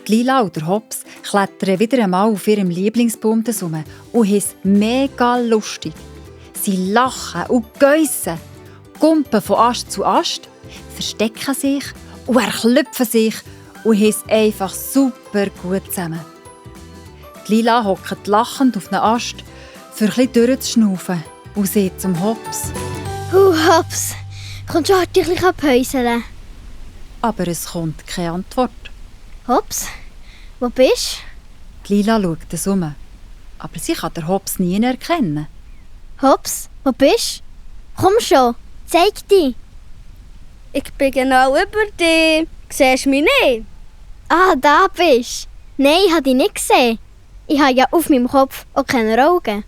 Die Lila und der Hops klettern wieder einmal auf ihrem Lieblingsbaum herum und haben es mega lustig. Sie lachen und geissen, gumpen von Ast zu Ast, verstecken sich und erklüpfen sich und haben es einfach super gut zusammen. Die Lila hockt lachend auf einem Ast, für ein bisschen durchzuschnaufen und sagt zum Hops: Hops, kommst du heute ein bisschen päuseln? Aber es kommt keine Antwort. Hops, wo bist du? Die Lila schaut es um, aber sie kann den Hops nie erkennen. Hops, wo bist du? Komm schon, zeig dich. Ich bin genau über dich. Siehst du mich nicht? Ah, da bist du. Nein, ich habe dich nicht gesehen. Ich habe ja auf meinem Kopf auch keine Augen.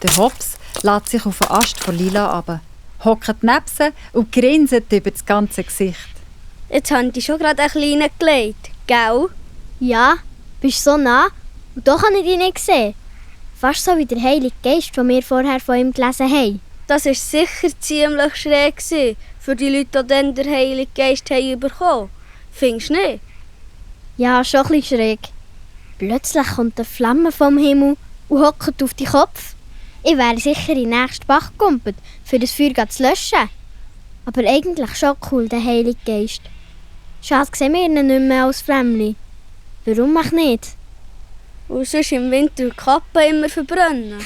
Der Hops lässt sich auf den Ast von Lila runter, hockt neben sie und grinset über das ganze Gesicht. Jetzt habe ich dich schon gerade ein bisschen reingelegt, gell? Ja, bist so nah und doch habe ich dich nicht gesehen. Fast so wie der Heilige Geist, den wir vorher von ihm gelesen haben. Das war sicher ziemlich schräg für die Leute, die dann den Heiligen Geist bekommen haben. Findest du nicht? Ja, schon ein bisschen schräg. Plötzlich kommt eine Flamme vom Himmel und hockt auf den Kopf. Ich wäre sicher in den nächsten Bach gegumpelt, für das Feuer zu löschen. Aber eigentlich schon cool, der Heilige Geist. Schade sehen wir ihn nicht mehr als Fremdli. Warum auch nicht? Und sonst im Winter die Kappe immer verbrennen.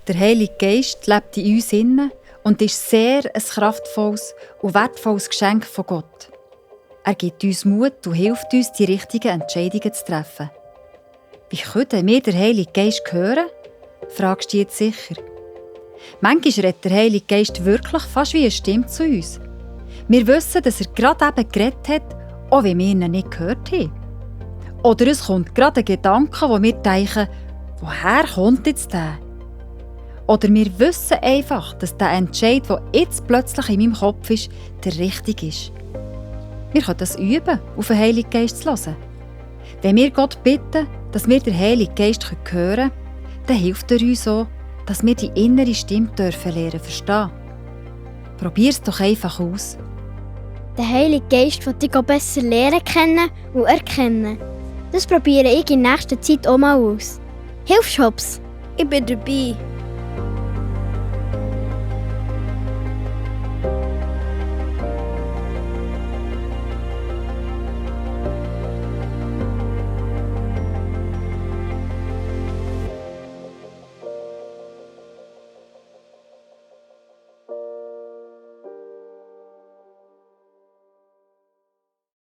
Der Heilige Geist lebt in uns innen und ist sehr ein kraftvolles und wertvolles Geschenk von Gott. Er gibt uns Mut und hilft uns, die richtigen Entscheidungen zu treffen. Wie können wir den Heiligen Geist hören? Fragst du jetzt sicher. Manchmal redet der Heilige Geist wirklich fast wie eine Stimme zu uns. Wir wissen, dass er gerade eben geredet hat, auch wenn wir ihn nicht gehört haben. Oder es kommt gerade ein Gedanke, wo wir denken, woher kommt jetzt der? Oder wir wissen einfach, dass der Entscheid, der jetzt plötzlich in meinem Kopf ist, der richtige ist. Wir können das üben, auf den Heiligen Geist zu hören. Wenn wir Gott bitten, dass wir den Heiligen Geist hören können, dann hilft er uns auch, dass wir die innere Stimme lernen verstehen. Probier es doch einfach aus. Der Heilige Geist will dich auch besser lernen kennen und erkennen. Das probiere ich in nächster Zeit auch mal aus. Hilfst du, Hops? Ich bin dabei.